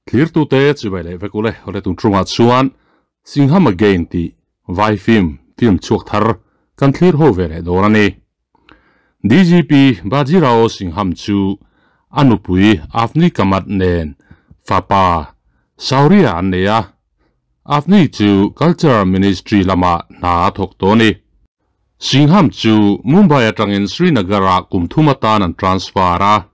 Thirtute chibai leh vek ule awle tung thungah chuan Singham Again tih vai film film chhuak thar kan thlir ho ve leh dawn a ni. DGP Bajirao Singham chu a nupui Avni Kamath nen fapa Shaurya an nei a, Avni chu Culture Ministry lamah hna a thawk tawh a ni. Singham chu Mumbai atangin Srinagar-ah kum thum atan an transfer a.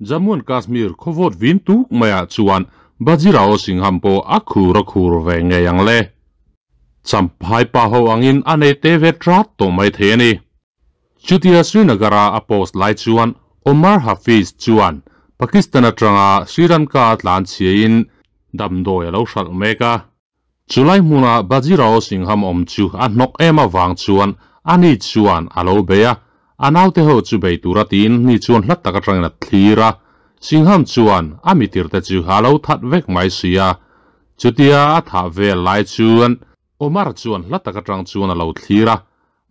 Jammu and Kashmir khawvawt vin tuk maiah chuan Bajirao Singham pawh a khur a khur ve ngei ang le. Champhai pa ho angin a nei te ve trat tawh mai thei a ni. Chutia Srinagar-a a post lai chuan Omar Hafiz chuan Pakistan atanga Sri Lanka a tlanchhiain damdawi a lo hralh mek a. Chulai hmuna Bajirao Singham awm chu a hnawk em avang chuan ani chuan a lo bei a, a naute ho chu bei tura tiin ni chuan hla tak atangin a thlir a. Singham chuan a mitirte chu a lo that vek mai si a. Chutia a thah vel lai chuan Omar chuan hla tak atang chuan a lo thlir a,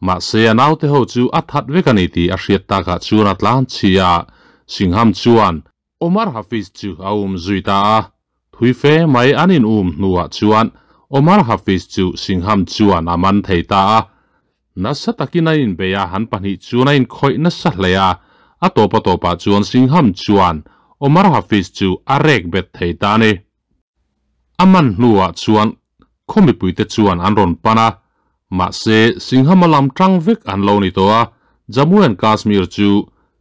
mahse a naute ho chu a that vek a ni tih a hriat takah chuan a tlan chhia a. Singham chuan Omar Hafiz chu a um zui ta a, thui fe mai an in um hnuah chuan Omar Hafiz chu Singham chuan a man thei ta a. Nasa takin a inbei a, an pahnih chuan a inkhawih nasa hle a, a tawp a tawpah chuan Singham chuan Omar Hafiz chu a rek bet thei ta a ni. A man hnuah chuan khaw mipuite chuan an rawn pan a, mahse Singhama lam tang vek an lo ni tawh a, Jammu and Kashmir chu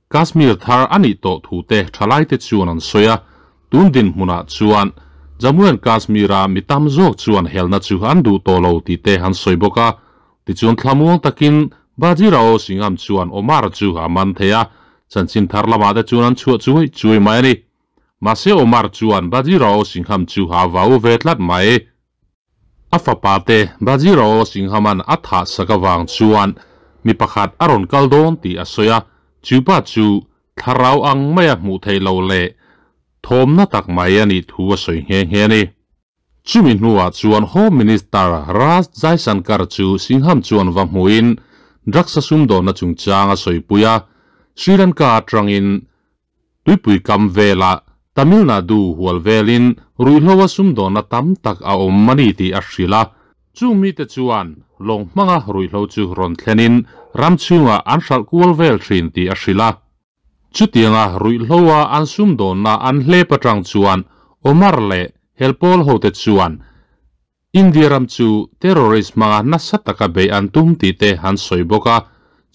Kashmir thar a nih tawh thute thalaite chuan an sawi a, tun dinhmunah chuan Jammu and Kashmir-a mi tam zawk chuan helna chu an duh tawh lo tih te an sawi bawk a. Tichuan thlamuang takin Bajirao Singham chuan Omar chu a man thei a, chanchin thar lamah te chuan an chhuah chuai chuai mai a ni. Mahse Omar chuan Bajirao Singham chu a vau ve tlat mai. A fapa te Bajirao Singhaman a thah sak avang chuan mi pakhat a rawn kal dawn tih a sawi a, chu pa chu thlarau ang maia hmuh theih loh leh thawmna tak mai a nih thu a sawi nghe nghe a ni. Chumi hnuah chuan Home Minister Raj Jaishankar chu Singham chuan va hmuhin drugs a sumdawnna chungchang a sawipui a, Sri Lanka atangin Tuipui kam velah Tamil Nadu hual velin ruihhlo a sumdawnna tam tak a awm a ni tih a hrilh a. Chung mite chuan lawng hmanga ruihhlo chu rawn thlenin ram chhungah an hralh kual vel thin tih a hrilh a. Chutianga ruihhlo a an sumdawnna an hlep atang chuan Omar leh helpawl hote chuan India ram chu terrorist hmanga nasa taka bei an tum tih te an sawi bawk a,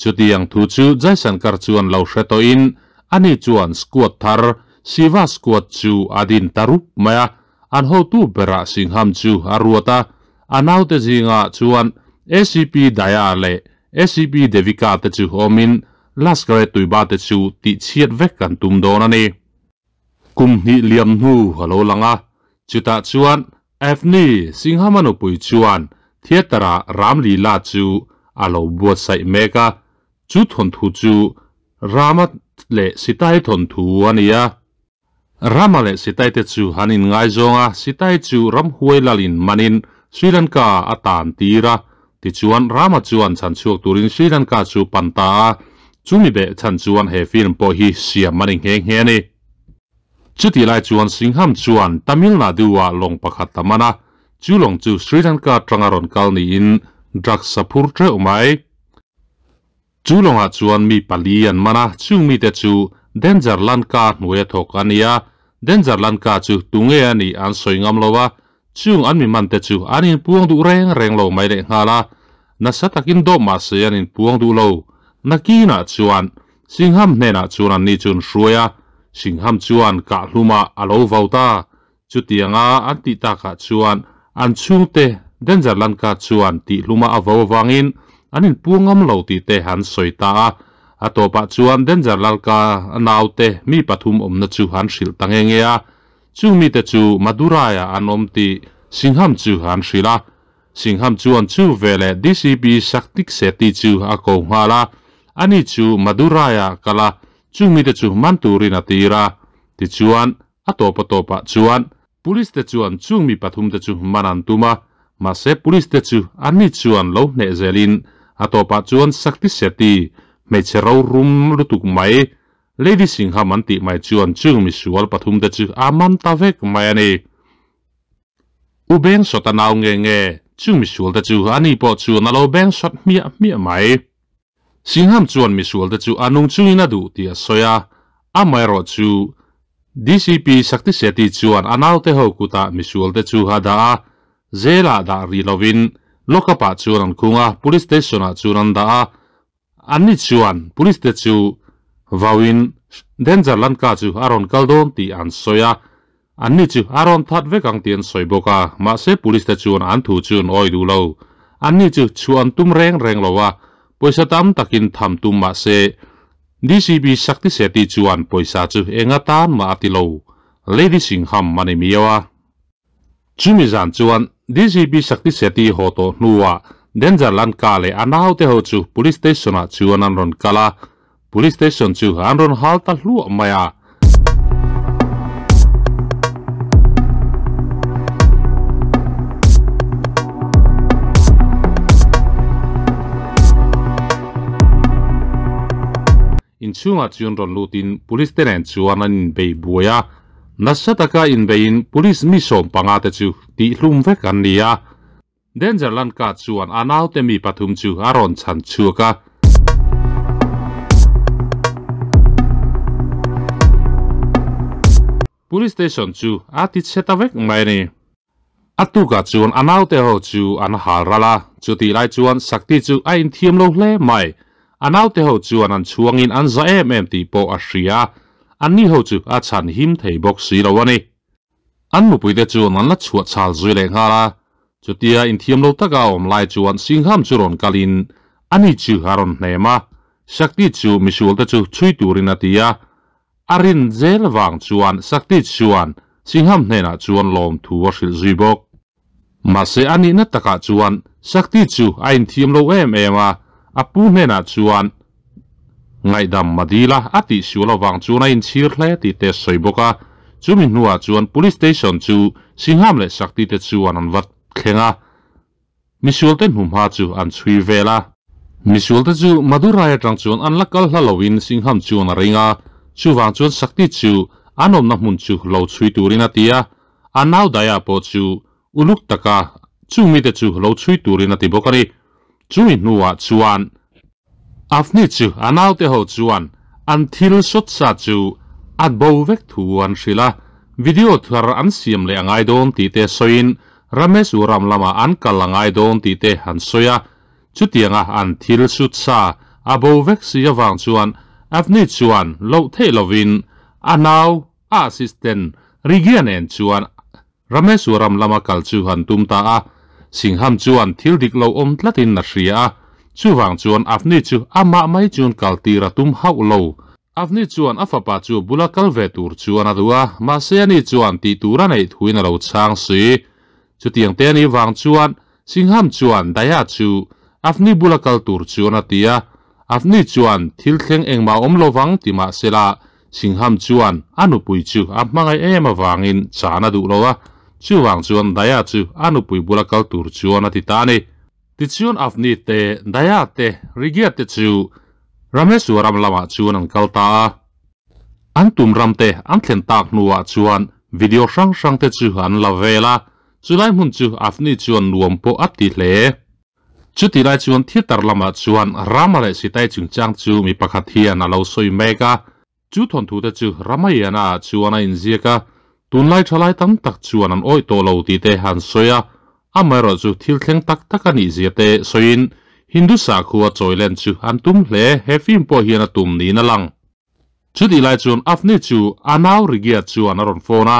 chutiang thu chu Jaishankar chuan lo hre tawhin ani chuan squad thar Shiva Squad chu a din ta rup mai a, an hotu berah Singham chu a ruat a, a naute zingah chuan ACP Daya leh ACP Devika te chu awmin Lashkar-e-Toiba te chu tihchhiat vek an tum dawn a ni. Kum hnih liam hnu a lo lang a, chutah chuan Avni Singhama nupui chuan theatre-ah Ramlila chu a lo buatsaih mek a, chu thawnthu chu Rama leh Sitai thawnthu a ni a. Rama leh Sitai te chu an inngaizawng a, Sitai chu ramhuai lalin manin Sri Lanka a tan tir a, tichuan Rama chuan chhanchhuak turin Sri Lanka chu pan ta a, chumi beh chhan chuan he film pawh hi siam a ni nghe nghe a ni. Chutih lai chuan Singham chuan Tamil Nadu-ah lawng pakhat a man a, chu lawng chu Sri Lanka atanga rawn kal niin drugs a phur teuh mai. Chu lawngah chuan mi pali an man a, chung mite chu Danger Lanka hnuaia thawk a ni a, Danger Lanka chu tunge a nih an sawi ngam lo a, chung an mi mante chu an inpuang duh reng reng lo mai lehnghal a, nasa takin dawp mah se an inpuang duh lo. Nakinah chuan Singham hnenah chuan anni chu an hruai a, Singham chuan kahhlumah a lo vau ta. Chutianga an tih takah chuan an chhungte Danger Lanka chuan tihhlumah a vau avangin an inpu ngam lo tih te an sawi ta a. A tawpah chuan Danger Lalka naute mi pathum awmna chu an hrilh ta nge nge a. Chung mite chu Madurai-ah an awm tih Singham chu an hrilh a. Singham chuan chu veleh DCP Shaktik Shetty chu a ko nghal a, ani chu Madurai-ah kal a, chung mite chu man turin a tir a. Tichuan, a tawp a tawpah chuan Police te chuan chung mi pathum te chu man an tum a, mahse Police te chu anni chuan lo hneh zelin a tawpah chuan Shakti Shetty hmeichhe rorum lutuk mai Lady Singham an tih mai chuan chung misual pathum te chu a man ta vek mai a ni. U beng sawt a nau nge nge, chung misual te chu ani pawh chuan a lo beng sawt hmiah hmiah mai. Singham chuan misual te chu a nung chungin a duh tih a sawi a, amaherawh chu DCP Sakti Seti chuan a naute ho kutah misual te chu a dah a, Jail-ah dah rih lovin lockup-ah chuan an khung a, Police Station-ah chuan an dah a, Anni chuan police te chu vauin Danger Lanka chu a rawn kal dawn tih an sawi a, anni chu a rawn that vek ang tih an sawi bawk a, mahse police te chuan an thu chu an awi duh lo. Anni chu chhuah an tum reng reng lo a, pawisa tam takin tham tum mahse DCP Shakti Shetty chuan pawisa chu eng atan mah a ti lo, Lady Singham a ni miau a. Chumi zan chuan DGP Shakti Shetty haw tawh hnuah Danger Lanka leh a naute ho chu Police Station ah chuan an rawn kal a, Police Station chu an rawn hal ta hluah mai a. Inchhungah chuan rawn lutin Police te nen chuan an inbei buai a. Nasa taka inbeiin Police mi 15 te chu tihhlum vek an ni a. Danger Lanka chuan a naute mi pathum chu a rawn chhan chhuak a. Police Station chu a ti chhe ta vek mai a ni. A tukah chuan a naute ho chu an hal ral a, chutih lai chuan Sakti chu a inthiam lo hle mai. A naute ho chuan an chhuangin an za em em tih pawh a hria a, anni ho chu a chhan him thei bawk si lo a ni. An nupuite chuan an la chhuah chhal zui leh nghal a, chutia inthiam lo taka a awm lai chuan Singham chu rawn kalin ani chu a rawn hnem a, Sakti chu misualte chu chhui turin a ti a, A rin zel vang chuan Sakti chuan Singham hnenah chuan lawmthu a hrilh zui bawk. Mahse a nihna takah chuan Sakti chu a inthiam lo em em a, a pu hnenah chuan ngaihdam a dil a, a tihsual avang chuan a inchhir hle tih te a sawi bawk a. Chumi hnuah chuan Police Station chu Singham leh Sakti te chuan an va thleng a. Misualte hnuhma chu an chhui vel a. Misualte chu Madurai atang chuan an la kal hla loin Singham chuan a ring a, chuvang chuan Sakti chu an awmna hmun chu lo chhui turin a ti a, a nau Daya pawh chu uluk taka chung mite chu lo chhui turin a ti bawk a ni. Chumi hnuah chuan Avni chu a naute ho chuan an thil sawt sa chu a bo vek thu an hrilh a, video thar an siam leh a ngai dawn tih te sawiin Ramesh Uram lamah an kal a ngai dawn tih te an sawi a, chutianga an thil sut sa a bo vek si avang chuan Avni chuan loh theih lovin a nau a assistant Rigia nen chuan Rameswaram lama kal chu han tum ta a, Singham chuan thil dik lo awm tlatin a hria a, chuvang chuan Avni chu amah mai chuan kal tir a tum hauh lo. Avni chuan a fapa chu bula kal ve tur chuan a duh a, mahse ani chuan tih tur a neih thuin a lo chhang si. Chutiang te anih vang chuan Singham chuan Daya chu Avni bula kal tur chuan a ti a, Avni chuan thil thleng engmah awm lovang ti mahsela Singham chuan a nupui chu a hmangaih em avangin chan a duh lo a, chuvang chuan Daya chu a nupui bula kal tur chuan a ti ta a ni. Tichuan Avni te, Daya te, Rigia te chu Rameswaram lamah chuan an kal ta a. An tum ram te an thlen tak hnuah chuan video hrang hrang te chu an la vel a, chulai hmun chu Avni chuan nuam pawh a ti hle. Chuti lai chuan theatre lamah chuan Rama leh Sitai chungchang chu mi pakhat hian a lo sawi mek a. Chu thawnthu te chu Ramayana ah chuan a inziak a, tunlai thalai tam tak chuan an awih tawh lo tih te an sawi a. Amaherawh chu thil thleng tak tak a nih zia te sawiin Hindu sakhua chawilen chu an tum hle, he film pawh hian a tum niin a lang. Chutih lai chuan Avni chu a nau Rigia chuan a rawn phone a,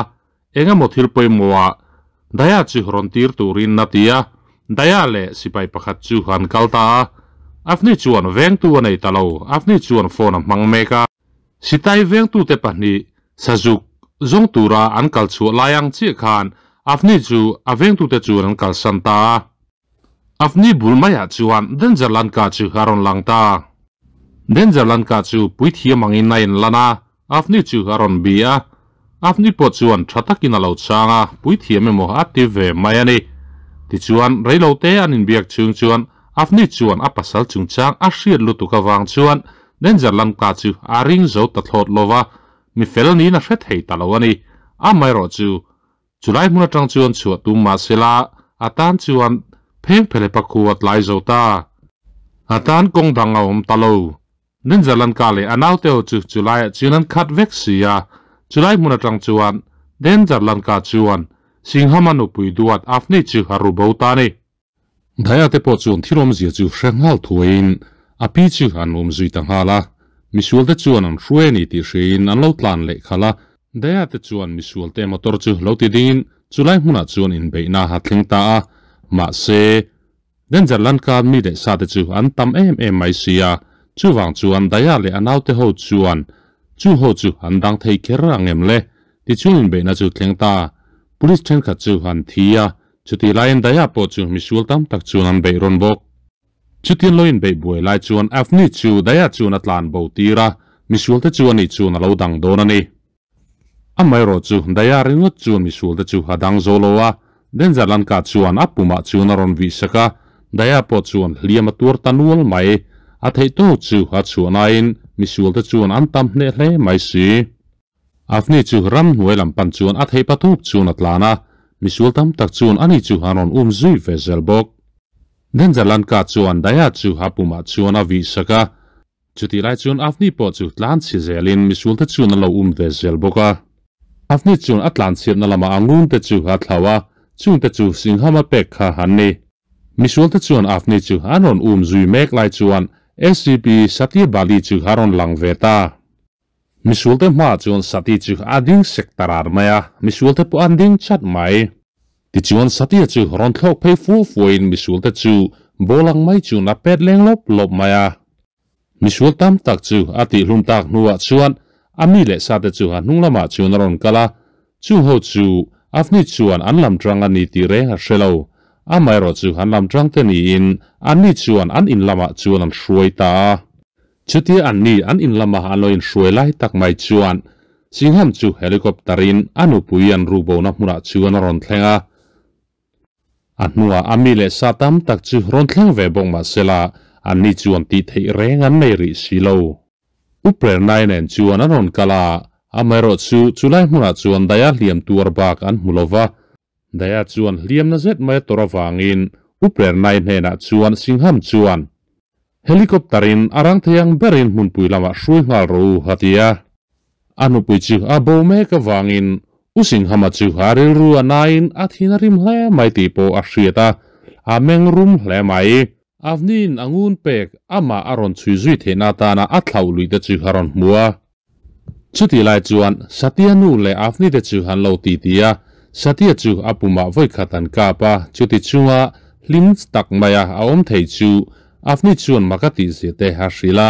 eng emaw thil pawimawhah Daya chu rawn tir turin a ti a, Daya leh sipai pakhat chu an kal ta a. Avni chuan vengtu a nei ta lo, Avni chuan phone a hmang mek a. Sitai vengtute pahnih Sazuk zawng tura an kal chhuah lai ang chiah khan Avni chu a vengtute chuan an kalsan ta a. Avni bul maiah chuan Danger Lanka chu a rawn lang ta. Danger Lanka chu puithiam angin a inlan a, Avni chu a rawn bi a. Avni pawh chuan tha takin a lo chang a, puithiam emaw a ti ve mai a ni. Tichuan, reilote an inbiak chhung chuan Avni chuan a pasal chungchang a hriat lutuk avang chuan Danger Lanka chu a ring zo ta thlawt lo va, mi fel niin a hre thei ta lo a ni. Amaherawhchu. Chulai hmun atang chuan chhuah tum mahsela a tan chuan pheng phele pakhu a tlai zo ta. A tan kawng dang a awm ta lo. Denzalanka leh a naute ho chu chulaiah chuan an khat vek si a. Chulai hmun atang chuan Denzalanka chuan Singhama nupui duat Avni chu a ru bo ta a ni. Daya te pawh chuan thil awmzia chu hre nghal thuaiin a pi chu an awm zui ta nghal a. Misual te chuan an hruai a ni tih hriain an lo tlan leh khalh a. Daya te chuan misual te motor chu lo ti dingin chulai hmunah chuan inbeihna a thleng ta a. Mahse, Danger Lanka mi leh sa te chu an tam em em mai si a, chuvang chuan Daya leh a naute ho chuan chu ho chu an dang thei kher ang em le? Tichuan inbeihna chu thleng ta. Police thenkhat chu an thi a, Chutih laiin Daya pawh chu misual tam tak chuan an beih rawn bawk. Chutin lo inbeih buai lai chuan Avni chu Daya chuan a tlan bo tir a, misual te chu ani chuan a lo dang dawn a ni. Amaherawh chu Daya ringawt chuan misual te chu a dang zo lo a, Danger Lanka chuan a pumah chuan a rawn vih sak a, Daya pawh chuan hliam a tuar ta nual mai. A theih tawk chu a chhuah nain misual te chuan an tam hneh hle mai si. Avni chu ram hnuai lam pan chuan a theih pathup chuan a tlan a, misual tam tak chuan ani chu an rawn um zui ve zel bawk. Danger Lanka chuan Daya chu a pumah chuan a vih sak a, chutih lai chuan Avni pawh chu tlan chhi zelin misual te chuan an lo um ve zel bawk a. Avni chuan a tlan chhiatna lamah a ngun te chu a thlauh a, chung te chu Singhama pek kha an ni. Misual te chuan Avni chu an rawn um zui mek lai chuan ACP Satya Bali chu a rawn lang ve ta. Misualte hmaah chuan Sati chu a ding sek ta rar mai a, misualte pawh an ding chat mai. Tichuan Satia chu rawn thlawk phei fuau fuauin misualte chu ball ang mai chuan a pet leng lawp lawp mai a. Misual tam tak chu a tihhlum tak hnuah chuan a mi leh sate chu a hnung lamah chuan a rawn kal a, chung ho chu Avni chuan an lam tang a ni tih reng a hre lo. Amaherawh chu an lam tang te niin anni chuan an in lamah chuan an hruai ta a. Chutia anni an in lama an lo inhruai lai tak mai chuan Singham chu helicopter in a nupui an rukbona hmunah chuan a rawn thleng a. A hnuah a mi leh sa tam tak chu rawn thleng ve bawk mah sela anni chuan tih theih reng an nei rih si lo. U Prernai nen chuan an rawn kal a, amaherawh chu chulai hmunah chuan Daya hliam tuar bak an hmu lo va. Daya chuan hliamna zet mai a tawrh avangin U Prernai hnenah chuan Singham chuan Helicopter in a rang thei ang berin hmunpui lamah hruai nghal rawh u, a ti a. A nupui chu a bo mek avangin U Singhama chu a rilru a nain a thin a rim hle mai tih pawh a hriat a, a meng rum hle mai. Avni'n a ngun pek amah a rawn chhui zui theihna atana a thlauh luih te chu a rawn hmu a. Chutih lai chuan Satya nu leh Avni te chu an lo titi a, Satya chu a pumah vawikhat an kap a, chuti chunga hlim tak maia a awm thei chu Avni chuan mak a tihzia te a hrilh a.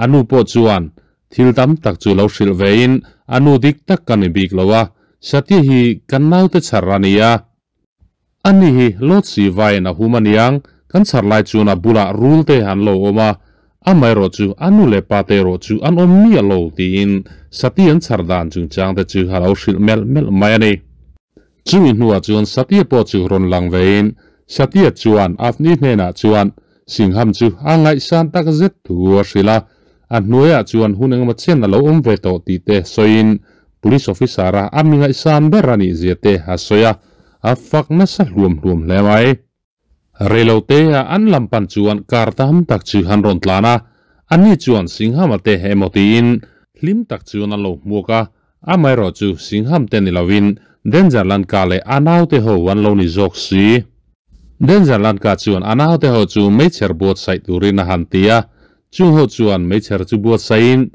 A nu pawh chuan thil tam tak chu lo hrilh vein, A nu dik tak ka ni bik lo a, Satya hi kan naute chhar a ni a. Ani hi Lord Sivain a hum aniang, kan chhar lai chuan a bulah rul te an lo awm a, amaherawh chu a nu leh pa te erawh chu an awm miah lo tiin Sati an chhar dan chungchang te chu a lo hrilh melh melh mai a ni. Chumi hnuah chuan Satia pawh chu rawn lang vein Satia chuan Avni hnenah chuan Singham chu a ngaihsan tak zet thu a hrilh a, a hnuaiah chuan hun engemaw chen a lo awm ve tawh tih te sawiin Police officer a a mi ngaihsan ber a nih zia te a sawi a, a fak nasa hluam hluam hle mai. Reilote a an lam pan chuan car tam tak chu an rawn tlan a, ani chuan Singhama te emaw tiin hlim tak chuan an lo hmuak a, amaherawh chu Singham te ni lovin Danger Lanka leh a naute ho an lo ni zawk si. Danger Lanka chuan a naute ho chu meichher buatsaih turin a han ti a, chung ho chuan meichher chu buatsaihin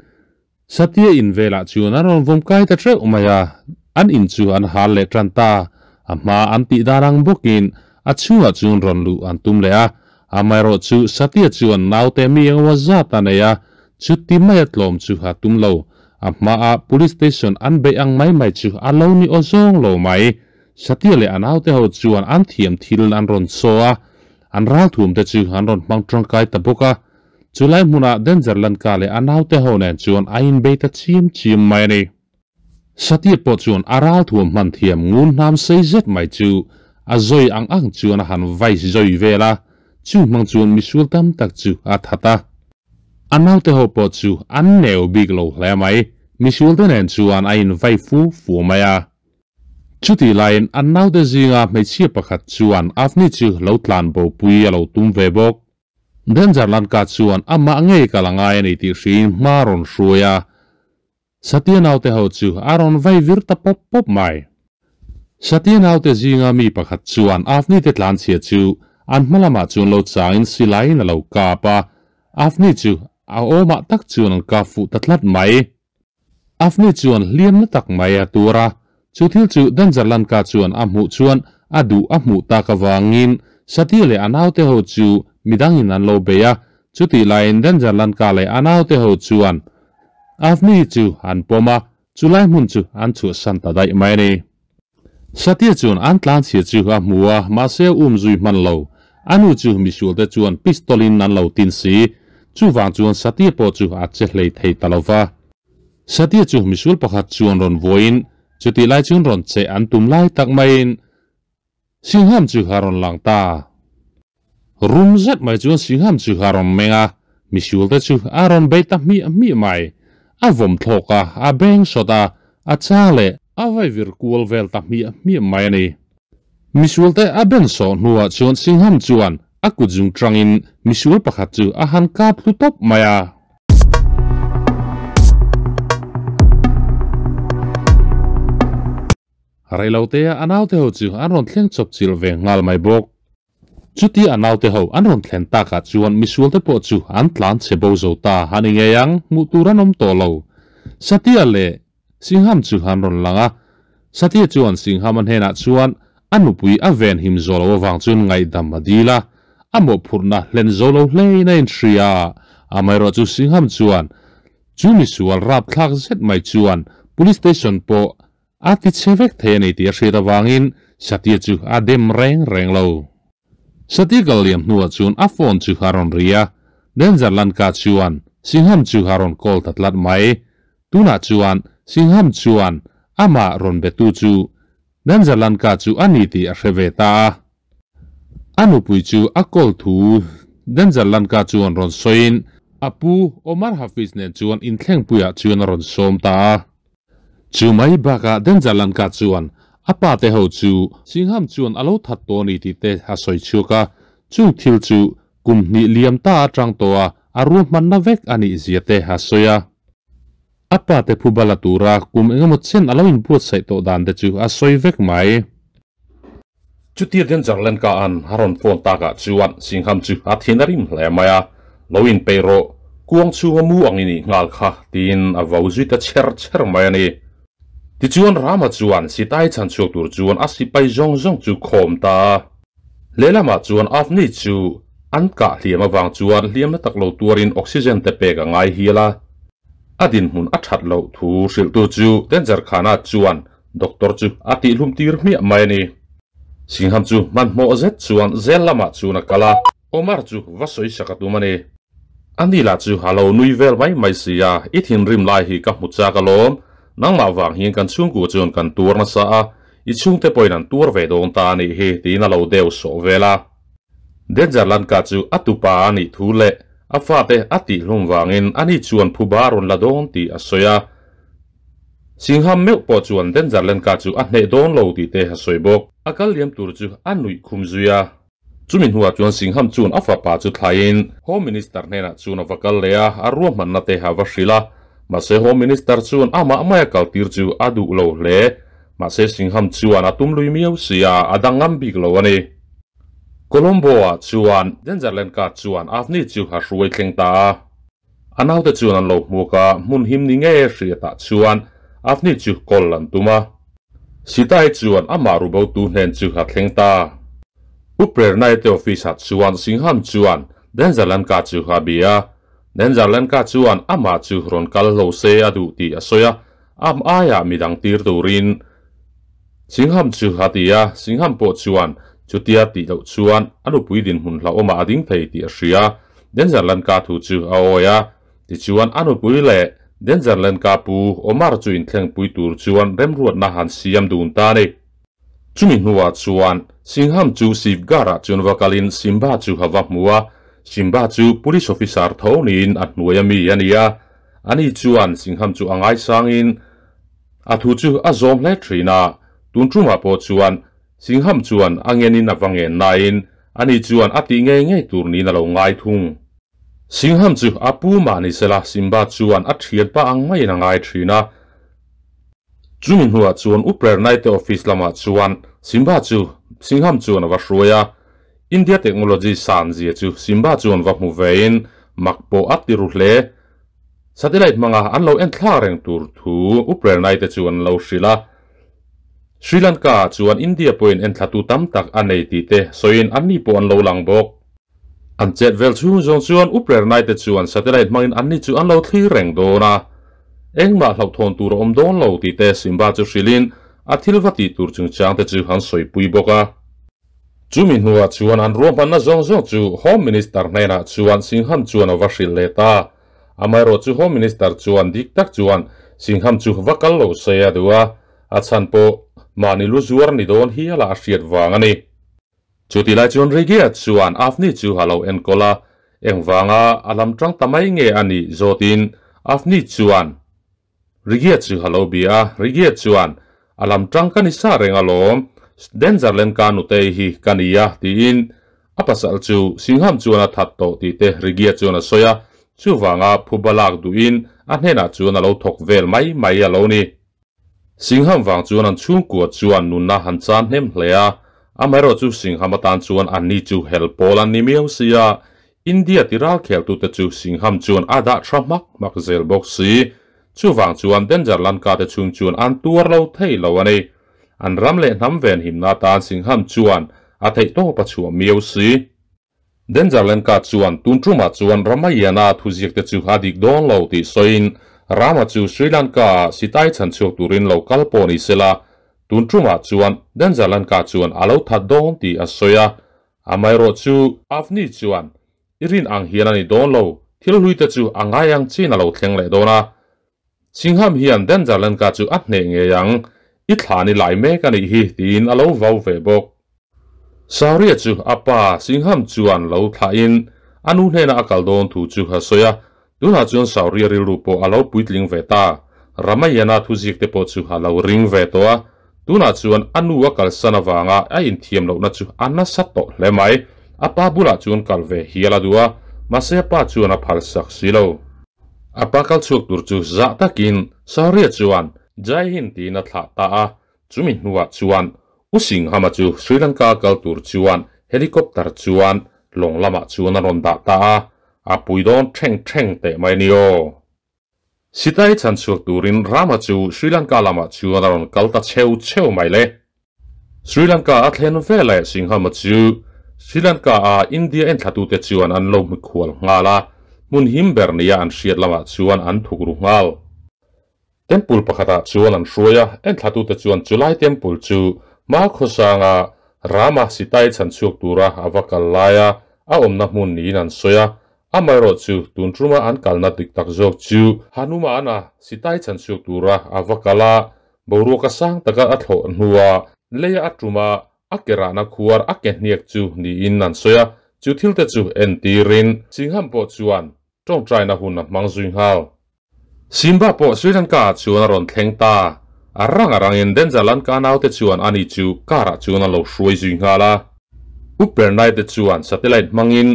Satia in velah chuan an rawn vawm kai ta teuh mai a, an in chu an hal leh tan ta. A hma an tih dan ang bawkin a chhungah chuan rawn luh an tum leh a, amaherawh chu Satia chuan naute mi engemaw zat a nei a, chuti maia tlawm chu a tum lo. A hmaa Police Station an beih ang mai mai chu a lo ni aw zawng lo mai. Satia leh a naute ho chuan an thiam thil an rawn saw a, an ralthum te chu an rawn hmang tangkai ta bawk a. Chu lai hmunah Danger Lanka leh a naute ho nen chuan a inbei ta chim chim mai a ni. Satya pawh chuan a ral thuam hman thiam ngun hnam sei zet mai chu a zawi ang ang chuan a han vai zawi vel a, chu hmang chuan misual tam tak chu a that a. A naute ho pawh chu an neu bik lo hle mai, misual te nen chuan a invai fu fu mai a. Chutih laiin an naute zinga hmeichhia pakhat chuan Avni chu lo tlan bo pui a lo tum ve bawk. Danger Lanka chuan amah ngei kal a ngai a ni tih hriin hma a rawn hruai a, Satya naute ho chu a rawn vai vir ta pawp pawp mai. Satya naute zinga mi pakhat chuan Avni te tlanchhia chu an hma lamah chuan lo changin silaiin a lo kap a, Avni chu a awmah tak chuan an kap fuh ta tlat mai. Avni chuan hliam na tak mai a tur a, chu thil chu Danger Lanka chuan a hmuh chuan a duh a hmuh tak avangin Satya leh a naute ho chu midangin an lo bei a, chutih laiin Danger Lanka leh a naute ho chuan Avni chu an pawm a, chulai hmun chu an chhuahsan ta daih mai a ni. Satya chuan an tlanchhia chu a hmu a, mahse a um zui hman lo. A nu chu misualte chuan pistol in an lo tin si. Chuvang chuan Satya pawh chu a che hlei thei ta lo va. Satya chu misual pakhat chuan rawn vawiin chutih lai chuan rawn che an tum lai tak maiin Singham chu a rawn lang ta. Rum zet mai chuan Singham chu a rawn meng a, misualte chu a rawn bei ta hmiah hmiah mai. A vawm thlawk a, a beng sawt a, a chang leh a vai vir kual vel ta hmiah hmiah mai a ni. Misualte a ben sawh hnuah chuan Singham chuan a kut zung tangin misual pakhat chu a han kap hlu tawp mai a. Reilotea a naute ho chu an rawn thleng chawp chilh ve nghal mai bawk. Chuti a naute ho an rawn thlen takah chuan misualte pawh chu an tlan chhe bo zo ta a ni ngei ang, hmuh tur an awm tawh lo. Satya leh Singham chu an rawn lang a, Satya chuan Singham-a hnenah chuan a nupui a ven him zawh loh avang chuan ngaihdam a dil a, a mawhphurhna hlen zo lo hlein a inhria a, amaherawh chu Singham chuan chu misual rapthlak zet mai chuan Police Station pawh A ti chhe vek thei a ni tih a hriat avangin Satya chu a dem reng reng lo. Satya kal liam hnuah chuan a phone chu a rawn ri a, Danger Lanka chuan Singham chu a rawn call ta tlat mai. Tunah chuan Singham chuan amah rawn betu chu Danger Lanka chu a ni tih a hre ve ta a. A nupui chu a call thu Danger Lanka chuan rawn sawiin a pu Omar Hafiz nen chuan inthlengpuiah chuan a rawn sawm ta a. Chu mai bakah Danger Lanka chuan a pa te ho chu Singham chuan a lo that tawh a ni tih te a sawi chhuak a, chung thil chu kum hnih liam ta atang tawh a a ruahmanna vek a nih zia te a sawi a. A pa te phuba la tura kum engemaw chen a lo inbuatsaih tawh dan te chu a sawi vek mai. Chutia Danger Lanka an a rawn phone takah chuan Singham chu a thin a rim hle mai a, Lo inpeih rawh, kuang chhunga mu ang i nih nghal kha, tiin a vau zui ta chher chher mai a ni. Tichuan Rama chuan Sitai chhan chhuak tur chuan a sipai zawng zawng chu khawm ta a. Lehlamah chuan Avni chu an kah hliam avang chuan hliamna tak lo tuarin oxygen te pek a ngai hial a. A dinhmun a that loh thu hrilhtu chu Danger Khana chuan Doctor chu a tihhlum tir hmiah mai a ni. Singham chu hmanhmawh zet chuan zel lamah chuan a kal a, Omar chu va sawi sak a tum a ni. A ni lah chu a lo nui vel mai mai si a, I thinrim lai hi ka hmu chak alawm, nangmah vang hian kan chhungkua chuan kan tuar nasa a, i chhungte pawhin an tuar ve dawn ta a nih hi, tiin a lo deu sawh vel a. Danger Lanka chu a tupa a nih thu leh a fate a tihhlum vangin ani chuan phuba a rawn la dawn tih a sawi a. Singham meuh pawh chuan Danger Lanka chu a hneh dawn lo tih te a sawi bawk. A kal liam tur chu a nuih khum zui a. Chumi hnuah chuan Singham chuan a fapa chu thlaiin Home Minister hnenah chuan a va kal leh a, a ruahmanna te a va hrilh a. Mahse Home Minister chuan amah maia kaltir chu a duh lo hle. Mahse Singham chuan a tum lui miau si a, a danglam bik lo a ni. Colombo-ah chuan Danger Lanka chuan Avni chu a hruai thleng ta a. A naute chuan an lo hmuak a, hmun him ni nge hriatah chuan Avni chu kawl an tum a. Sitai chuan amah rubotu hnen chu a thleng ta. Pu Prernai te office-ah chuan Singham chuan Danger Lanka chu a bia a. Danger Lanka chuan amah chu rawn kal hlo se a duh tih a sawi a, am aiah midang tir turin Singham chu a ti a. Singham pawh chuan chutia tih loh chuan a nupui dinhmun hlauhawmah a ding thei tih a hria. Danger Lanka thu chu a awi a, tichuan a nupui leh Danger Lanka pu Omar chu inthlengpui tur chuan remruatna han siam dun ta a ni. Chumi hnuah chuan Singham chu Sivgarah chuan va kalin Simba chu a va hmu a, Simba chu police officer tho niin a hnuai a mi a ni a, ani chuan Singham chu a ngaisangin a thu chu a zawm hle thin a. Tun tumah pawh chuan Singham chuan a ngenin a va ngen nain ani chuan a tih ngei ngei tur niin a lo ngai thung. Singham chu a pu mah ni sela Simba chuan a thian pa ang maiin a ngai thin a. Chumi hnuah chuan Upper Night office lamah chuan Simba chu Singham chuan a va hruai a. India technology san zia chu Simba chuan va hmu vein mak pawh a ti ru hle. Satellite hmanga an lo en thlak reng tur thu Upper Night chu an lo hrilh a. Sri Lanka chuan India pawhin enthlatu tam tak a nei tih te sawiin anni pawh an lo lang bawk. An chet vel chhung zawng chuan Upper Night chuan satellite hmangin anni chu an lo thlir reng dawn a. Engmah hlauhthawn tur a awm dawn lo tih te Simba chu hrilhin a thil va tih tur chungchang te chu an sawipui bawk a. Chumi hnuah chuan an ruahmanna zawng zawng chu Home Minister hnenah chuan Singham chuan a va hrilh leh ta. Amaherawh chu Home Minister chuan dik tak chuan Singham chu va kal lo se a duh a, a chhan pawh mahni lu zuar ni dawn hiala a hriat vang a ni. Chutilai chuan Regia chuan Avni chu a lo enkawl a, engvanga a lam tang ta mai nge a nih zawtin Avni chuan Regia chu a lo bia a, Regia chuan a lam tang ka ni sa reng alawm, Dangerland ka nutei hi ka ni a tiin a pasal chu Singham chuan a that tawh tih te Regia chuan a sawi a, chuvanga phuba lak duhin a hnenah chuan a lo thawk vel mai mai a lo ni. Singham vang chuan an chhungkua chuan nunna han chan hnem hle a, amaherawh chu Singham atan chuan anni chu hel pawl an ni miau si a, India ti ral kheltute chu Singham chuan a dah tha hmak hmak zel bawk si. Chuvang chuan Danger Lanka te chhung chuan an tuar lo thei lo a ni. An ram leh hnam ven himna atan Singham chuan a theihtawp a chhuah miau si. Danger Lanka chuan tun tumah chuan Ramayana thuziak te chu a dik dawn lo tih sawiin Rama chu Sri Lanka ah sitai chhan chhuak turin lo kal pawh ni sela, tun tumah chuan Danger Lanka chuan a lo that dawn tih a sawi a. Amaherawh chu Avni chuan i rin ang hian a ni dawn lo, thil hlui te chu a ngai ang chin a lo thleng leh dawn a. Singham hian Danger Lanka chu a hneh ngei ang, i thla ni lai mek a nih hi tiin a lo vau ve bawk. Shaurya chu a pa Singham chuan lo thlahin a nu hnenah a kal dawn thu chu a sawi a, tunah chuan Shaurya rilru pawh a lo puitling ve ta. Ramayana thuziak te pawh chu a lo ring ve tawh a, tunah chuan a nu a kalsan avanga a inthiam lohna chu a nasa tawh hle mai. A pa bulah chuan kal ve hial a duh a, mahse a pa chuan a phalsak si lo. A pa kal chhuak tur chu zah takin Shaurya chuan Jai Hind tiin a thlah ta a, Chumi hnuah chuan U Singhama chu Sri Lanka kal tur chuan helicopter chuan lawng lamah chuan a rawn dah ta a, a pui dawn theng theng teh mai ni aw. Sitai chhan chhuak turin Rama chu Sri Lanka lamah chuan a rawn kal ta cheu cheu mai le. Sri Lanka a thlen veleh Singhama chu Sri Lanka a India enthlatute chuan an lo hmikhual nghal a, hmun him ber nia an hriat lamah chuan an thukru nghal. Temple pakhatah chuan an hruai a, enthlatute chuan chulai temple chu hma khawsanga Rama sitai chhan chhuak tura a va kal laia a awmna hmun niin an sawi a, amaherawh chu tun tuma an kalna dik tak zawk chu Hanumana sitai chhan chhuak tura a va kal a, boruak a sang taka a thlawh hnua leia a tuma a ke rahna khuar a ke hniak chu niin an sawi a, chu thilte chu entirin Singham pawh chuan tawngtaina hun a hmang zui nghal. Simba pawh Sri Lanka ah chuan a rawn thleng ta. A rang a rangin Danger Lanka naute chuan ani chu car ah chuan a lo hruai zui nghal a. Upper Night te chuan satellite hmangin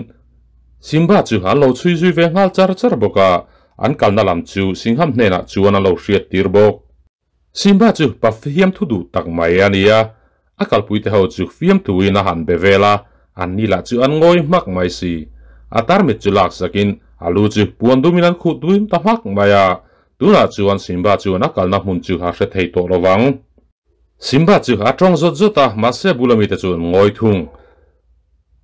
Simba chu an lo chhui zui ve nghal char char bawk a, an kalna lam chu Singham hnenah chuan a lo hriat tir bawk. Simba chu pa fiamthu duh tak mai a ni a, a kalpuite ho chu fiamthuin a han be vel a, an ni lah chu an ngawi hmak mai si. A tarmit chu laksakin a lu chu puan dumin an khuh duim ta hmak mai a, tunah chuan Simba chuan a kalna hmun chu a hre thei tawh lovang. Simba chu a tawng zawt zawt a, mahse bula mite chu an ngawi thung.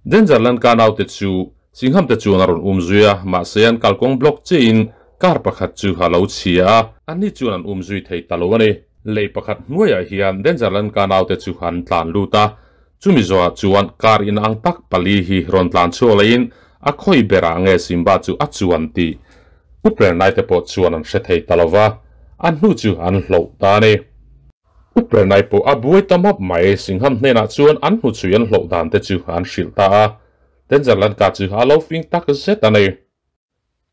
Danger Lanka naute chu Singham te chuan a rawn um zui a, mahse an kalkawng block chiahin car pakhat chu a lo chhia a, anni chuan an um zui thei ta lo a ni. Lei pakhat hnuaiah hian Danger Lanka naute chu an tlan lut a, chumi zawhah chuan car inang tak pali hi rawn tlan chhuak leiin a khawi berah nge Simba chu a chuan tih Uper Naite pawh chuan an hre thei ta lo va, a hnu chu an hloh ta a ni. Uper Nai pawh a buai ta map mai, Singham hnenah chuan an hnuchhui an hloh dan te chu an hrilh ta a, Danger Lanka chu a lo fing tak zet a ni.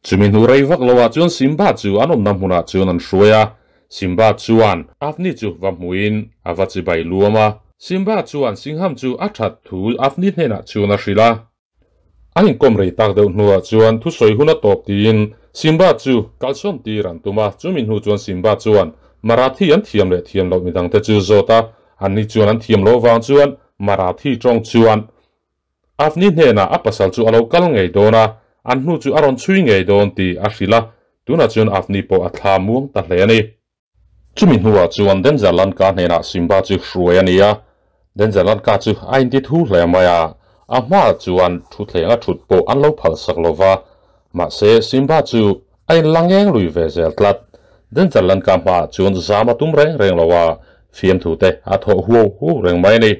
Chumi hnu rei vak loah chuan Simba chu an awmna hmunah chuan an hruai a, Simba chuan Avni chu va hmuin a va chibai luam a. Simba chuan Singham chu a that thu Avni hnenah chuan a hrilh a. An inkawm rei tak deuh hnuah chuan thusawi hun a tawp tiin Simba chu kalsawn tir an tum a. Chumi hnu chuan Simba chuan Marathi an thiam leh thiam loh midangte chu zawt a. Anni chuan an thiam loh vang chuan Marathi tawng chuan Avni hnenah a pasal chu a lo kal ngei dawn a, an hnu chu a rawn chhui ngei dawn tih a hrilh a. Tunah chuan Avni pawh a thla muang ta hle a ni. Chumi hnuah chuan Denzel Lanka hnenah Simba chu hruai a ni a, Denzel Lanka chu a inti thu hle mai a, a hmaah chuan thuthleng a thut pawh an lo phalsak lo va, mahse Simba chu a inla ngeng lui ve zel tlat. Denzel Lanka hmaah chuan zam a tum reng reng lo a, fiamthu te a thawh huau huau reng mai a ni.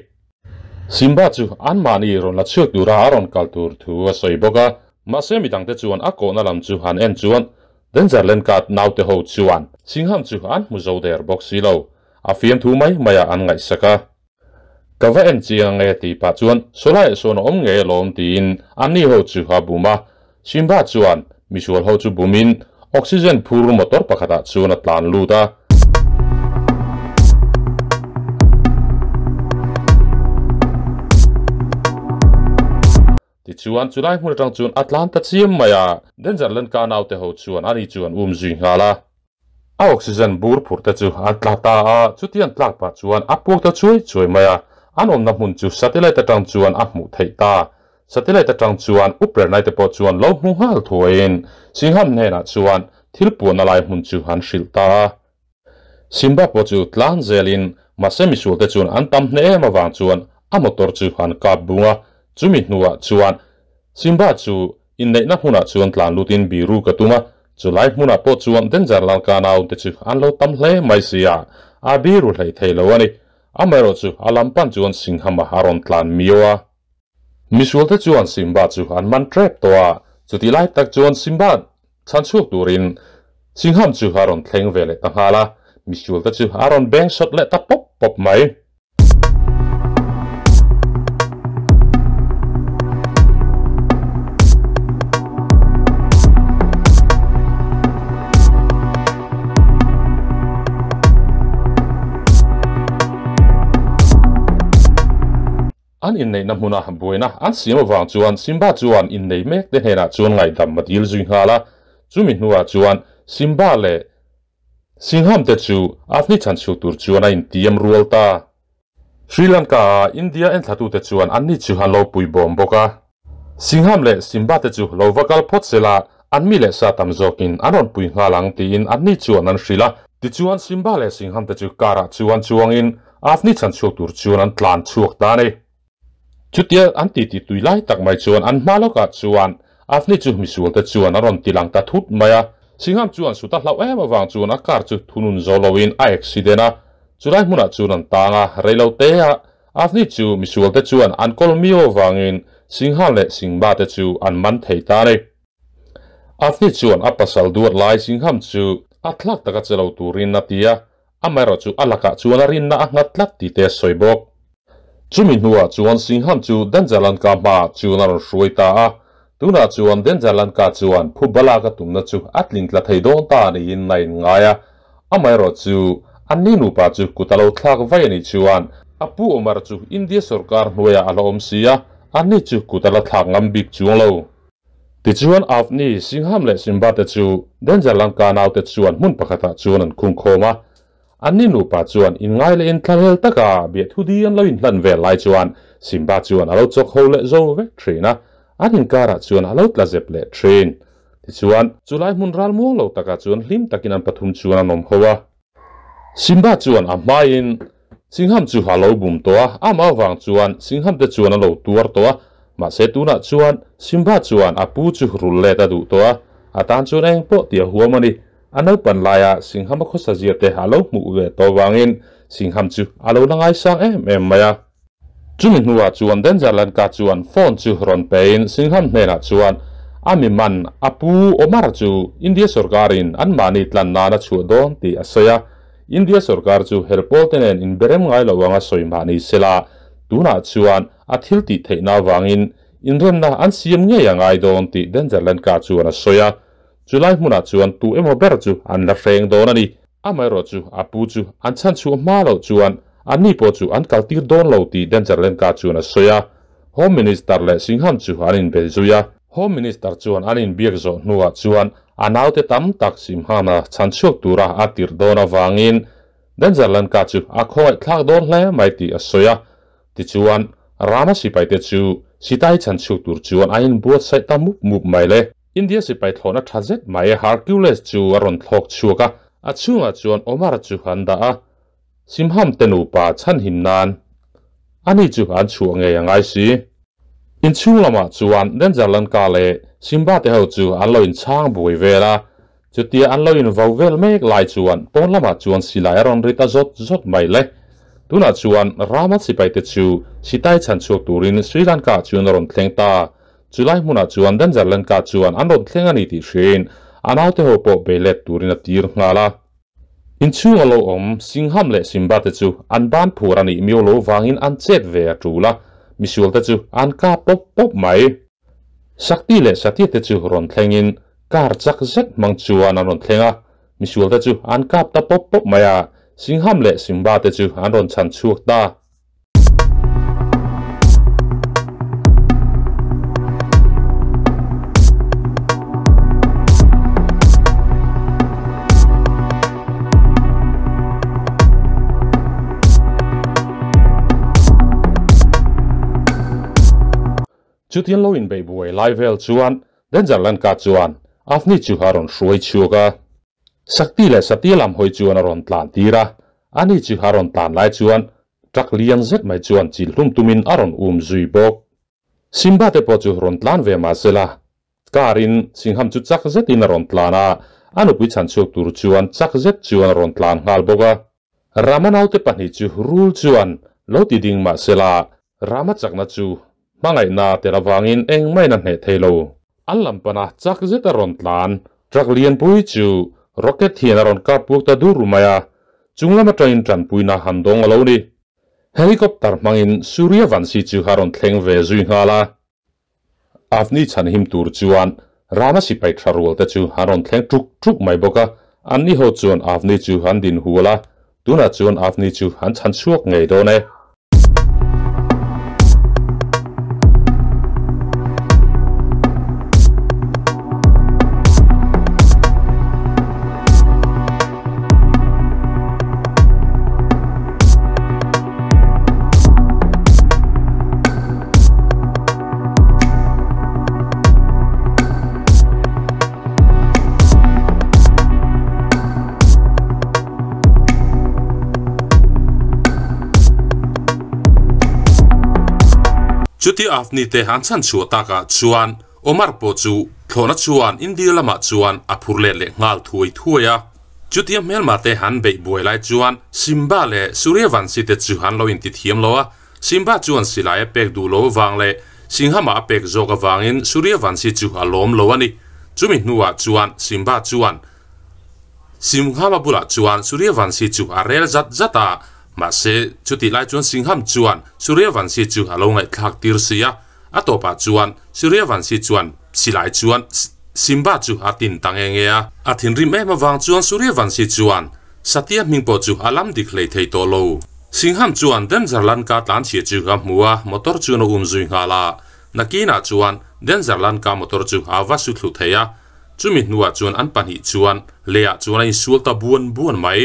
Simba chu anmahni rawn la chhuak tura a rawn kal tur thu a sawi bawk a, mahse midangte chuan a kawhna lam chu han en chuan Danger Lenkat naute ho chuan Singham chu an hmu zo der bawk si lo, a fiamthu mai maiah an ngaihsak a. Ka va en chiang ange tih pah chuan Sawlaiah sawn a awm ngei alawm tiin anni ho chu a bum a. Simba chuan misual ho chu bumin oxygen phur motor pakhatah chuan a tlan lut a. Tichuan, chulai hmun atang chuan a tlan ta chiam mai a, Danger Lanka naute ho chuan ani chu an um zui nghal a. A oxygen bur phurh te chu an tla ta a, chuti an tlak pah chuan a puak ta chuai chuai mai a, an awmna hmun chu satellite atang chuan a hmuh theih ta. Satellite atang chuan Upernai te pawh chuan lo hmu nghal thuaiin Singham hnenah chuan thil puahna lai hmun chu an hrilh ta a. Simba pawh chu tlan zelin mahse misualte chuan an tam hneh em avang chuan a motor chu an kap bung a, chumi hnuah chuan Simba chu inneihna hmunah chuan tlan lutin biru ka tum a, chulai hmunah pawh chuan Danger Lalka naute chu an lo tam hle mai si a, a biru hlei thei lo a ni. Amaherawhchu a lam pan chuan Singhama a rawn tlan miau a. Misualte chuan Simba chu an man tep tawh a, chutih lai tak chuan Simba chhan chhuak turin Singham chu a rawn thleng ve leh ta nghal a, misualte chu a rawn beng sawt leh ta pawp pawp mai. An inneihna hmuna buaina an siam avang chuan Simba chuan innei mek te hnenah chuan ngaihdam a dil zui nghal a. Chumi hnuah chuan Simba leh Singham te chu Avni chhanchhuak tur chuan a intiam rual ta. Sri Lanka-a India enthlatute chuan anni chu an lo pui bawm bawk a. Singham leh Simba te chu lo va kal phawt sela an mi leh sa tam zawkin an rawn pui nghal ang tiin anni chuan an hrilh a. Tichuan Simba leh Singham te chu car-ah chuan chuangin Avni chhanchhuak tur chuan an tlan chhuak ta a ni. Chutia an titi tui lai tak mai chuan an hma lawkah chuan Avni chu misualte chuan a rawn ti lang ta thut mai a. Singham chuan suta hlauh em avang chuan a car chu thunun zo loin a accident a, chulai hmunah chuan an tang a, reilo te a Avni chu misualte chuan an kawl miau avangin Singham leh Singba te chu an man thei ta a ni. Avni chuan a pasal duat lai Singham chu a thlak taka che lo turin a ti a, Amaherawh chu a lakah chuan a rinna a nghat tlat tih te a sawi bawk. Chumi hnuah chuan Singham chu Danjalanka hmaah chuan a rawn hruai ta a, tunah chuan Danjalanka chuan phu balak a tumna chu a tling tla thei dawn ta niin a inngai a. Amaherawh chu anni nupa chu kut a lo thlak vai a nih chuan a pu Omar chu India sorkar hnuaiah a la awm si a, anni chu kut a la thlak ngam bik chuang lo. Tichuan Avni, Singham leh Simba te chu Danger Lanka naute chuan hmun pakhatah chuan an khung khawm a. Anni nupa chuan inngai leh inthlahlel taka biahthu di an lo inhlan vel lai chuan Simba chuan a lo chawk ho leh zo vek thin a, an inkarah chuan a lo tla zep leh thin. Tichuan, chulai hmun ral muang lo takah chuan hlim takin an pathum chuan an awm ho a. Simba chuan a hmaiin Singham chu a lo bum tawh a, amah avang chuan Singham te chuan a lo tuar tawh a, mahse tunah chuan Simba chuan a pu chu rul let a duh tawh a, a tan chuan eng pawh tih a huam a ni. A naupan laia Singham a khawsa zia te a lo hmuh ve tawh avangin Singham chu a lo la ngaisang em em mai a. Chumi hnuah chuan Danger Lanka chuan phone chu rawn pein Singham hnenah chuan a mi man a pu Omar chu India sorkarin anmahni tlan nan a chhuah dawn tih a sawi a. India sorkar chu helpawl te nen inberem ngai lo anga sawi mah ni sela, tunah chuan a thil tih theihna avangin inremna an siam ngei a ngai dawn tih Danger Lanka chuan a sawi a. Chulai hmunah chuan tu emaw ber chu an la hreng dawn a ni. Amaherawhchu a pu chu an chhan chhuah hma loh chuan anni pawh chu an kaltir dawn lo tih Danger Lanka chuan a sawi a. Home Minister leh Singham chu an inbe zui a. Home Minister chuan an inbiak zawh hnuah chuan a naute tam tak Simhama chhan chhuak tura a tirh dawn avangin Danger Lanka chu a khawngaihthlak dawn hle mai tih a sawi a. Tichuan, Rama sipaite chu Sitai chhan chhuak tur chuan a inbuatsaih ta mup mup mai le. India sipai thlawhna tha zet mai Hercules chu a rawn thlawk chhuak a, a chhungah chuan Omar chu an dah a. Simham te nupa chhanhim nan ani chu an chhuah ngei a ngai si. Inchhung lamah chuan Danger Lanka leh Simba te ho chu an lo inchhang buai vel a, chutia an lo invo vel mek lai chuan pawn lamah chuan silai a rawn ri ta zawt zawt mai le. Tunah chuan Rama sipaite chu Sitai chhan chhuak turin Sri Lanka chuan a rawn thleng ta. Chulai hmunah chuan Danger Lanka chuan an rawn thleng a ni tih hriain a naute ho pawh bei let turin a tir nghal a. Inchhung a lo awm Singham leh Simba te chu an ban phur a nih miau lo vangin an chet ve a tul a, misual te chu an kap pawp pawp mai. Sakti leh Satya te chu rawn thlengin car chak zet hmang chuan an rawn thleng a, misual te chu an kap ta pawp pawp mai a, Singham leh Simba te chu an rawn chhan chhuak ta. Chutiang lo inbeih buai lai vel chuan Danger Lanka chuan Avni chu a rawn hruai chhuak a. Sakti leh Satya lam hawi chuan a rawn tlan tir a, ani chu a rawn tlan lai chuan truck lian zet mai chuan chil hlum tumin a rawn um zui bawk. Simba te pawh chu rawn tlan ve mah se la, car in Singham chu chak zetin a rawn tlan a, a nupui chhan chhuak tur chuan chak zet chuan a rawn tlan nghal bawk a. Rama naute pahnih chu rul chuan lo ti ding mah se la, Rama chakna chu hmangaihna tel avangin engmah in a hneh thei lo. An lam pana chak zet a rawn tlan, truck lianpui chu rocket hian a rawn kap puak ta dur mai a, chung lam atangin tanpuina han dawng a lo ni. Helicopter hmangin Surya Vansi chu a rawn thleng ve zui nghal a. Avni chhanhim tur chuan Rama sipai tha rual te chu an rawn thleng tuk tuk mai bawk a, anni ho chuan Avni chu an din hual a, tunah chuan Avni chu an chhan chhuak ngei dawn e. Chuti Avni te an chhan chhuah takah chuan Omar pawh chu thlawhna chuan India lamah chuan a phur let leh nghal thuai thuai a. Chutia hmelma te han beih buai lai chuan Simba leh Suryavanshi te chu an lo intithiam lo a. Simba chuan silai a pek duh lo avang leh Singhama a pek zawk avangin Suryavanshi chu a lawm lo a ni. Chumi hnuah chuan Simba chuan Singhama bulah chuan Suryavanshi chu a rel zat zat a, mahse chutih lai chuan Singham chuan Suryavanshi chu a lo ngaihthlak tir si a. A tawpah chuan Suryavanshi chuan silai chuan Simba chu a tin ta nge nge a. A thinrim em avang chuan Suryavanshi chuan Satya hming pawh chu a lam dik hlei thei tawh lo. Singham chuan Danger Lanka tlan chhia chu a hmu a, motor chuan a um zui nghal a. Nakinah chuan Danger Lanka motor chu a va su thlu thei a, chumi hnuah chuan an pahnih chuan leiah chuan a insual ta buan buan mai.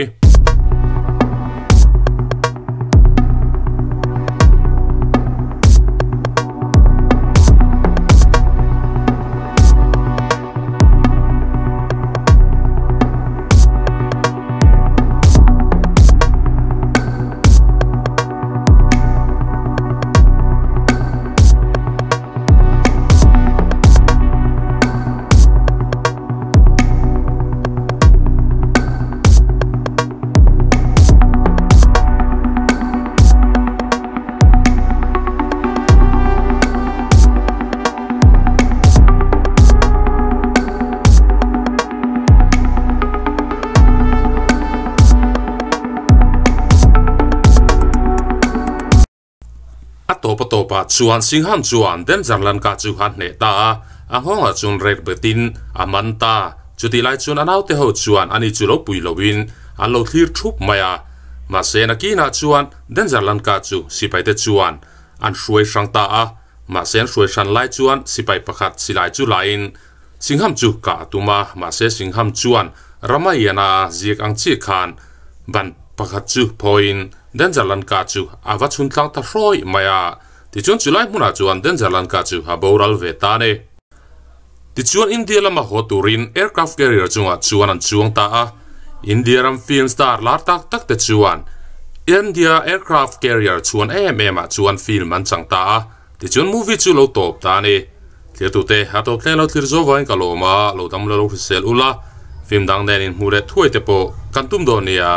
A tawp a tawpah chuan Singham chuan Danger Lanka chu a hneh ta a, a nghawngah chuan rek betin a man ta. Chutih lai chuan a naute ho chuan ani chu lo pui loin an lo thlir thup mai a. Mahse nakinah chuan Danger Lanka chu sipai te chuan an hruai hrang ta a, mahse an hruai hran lai chuan sipai pakhat silai chu lain Singham chu kah a tum a, mahse Singham chuan Ramayana ziak ang chiah khan ban pakhat chu phawiin Danger Lanka chu a va chhun tlang ta hrawi mai a. Tichuan chulai hmunah chuan Danger Lanka chu a boral ve ta a ni. Tichuan India lama haw turin aircraft carrier chungah chuan an chuang ta a. India ram film star lar tak tak te chuan India aircraft carrier chhuan em em ah chuan film an chang ta a. Tichuan movie chu lo tawp ta a ni. Thirtute a tawp thleng lo thlir zo vangin ka lawm a, lo dam lo lo hrisel ula, film dang nen inhmuh leh thuai te pawh kan tum dawn nia.